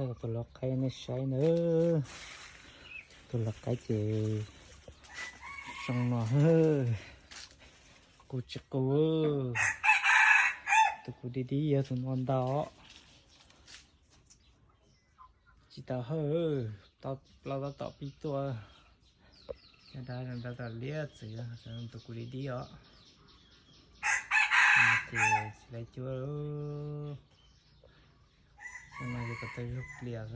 Tus lau qaib nej saib na, tus lau qaib ces zoo no, qus tsis qus. Tus kuv dib dib yog tus no ntag. Tsis tau hawj, plaub tab tom pib tuaj. Cov dab tab tom liab txwv, tus kuv dib dib os. Ces tsis laiv cuab. Xyoo no yog ko taw zug plias.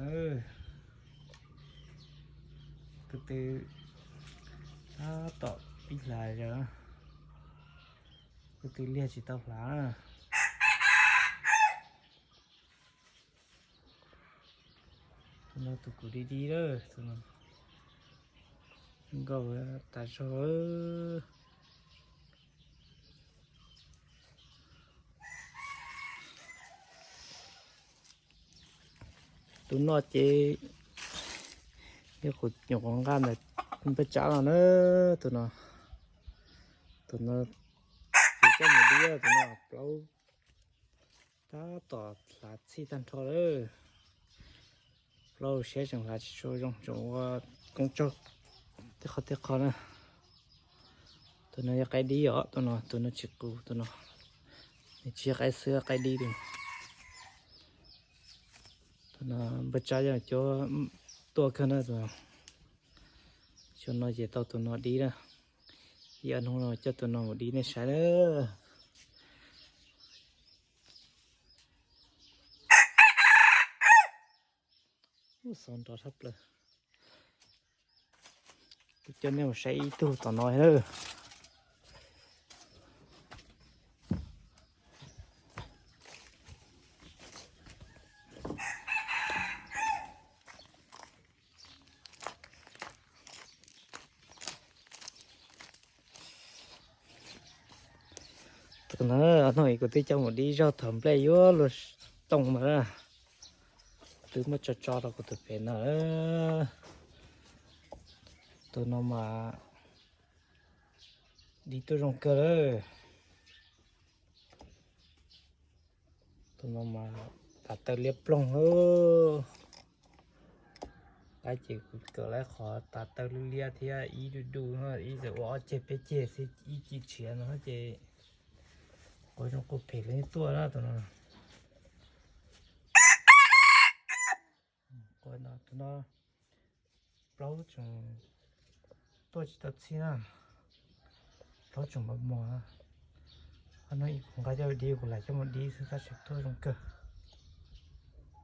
Ko tw tab tom pib hlav, ko tw liag tsis tau hlav. Tus no tus kuv dib dib lawm, tus no nkauj tas zog. Tus no ces yog kuv nyuam qhuav nqa ntawm npawg Tsab los na, tus no, tus no kuv coj mus dib, tus no plaub tab tom hlav txhij tag nrho lawm. Plaub siab tseem hlav tsis tshua zoo, tseem ua koob tsaug tej qhov tej qho na. Tus no yog qaib dib os, tus no, tus no tsis qus, tus no nws tsis yog qaib xwb, qaib dib tus. Tus no npawg Tsab yog cuab tuaj kawg na tus no. Xyoo no ces tau tus no dib na. Ib ob hnub no coj tus no mus dib nej saib na. Xov nrov thaj plaws. Kuv coj nej mus saib ib tug tom no na. Tus no, no kuv twb coj mus dib zog thaum nplej yuav luag tooj mas na. Twb muab tso tso rau kuv tus pem no. Tus no mas dib tuaj zoo kawg lawm. Tus no mas tav taw liab ploog. Qaib ces kuv kawm lawm qhov tav taw liab liab thiab ib du du no, ib txawm ua ob ceg peb ceg xwb ib ci tshiav no ces quav zoo quav phem li tuaj na tus no. Tus no plaub tseem tuaj tsis tau txhij na, plaub tseem mos mos. Ob hnub ib kuv nqa coj dib, kuv lam coj mus dib xwb tab sis tuaj zoo kawg.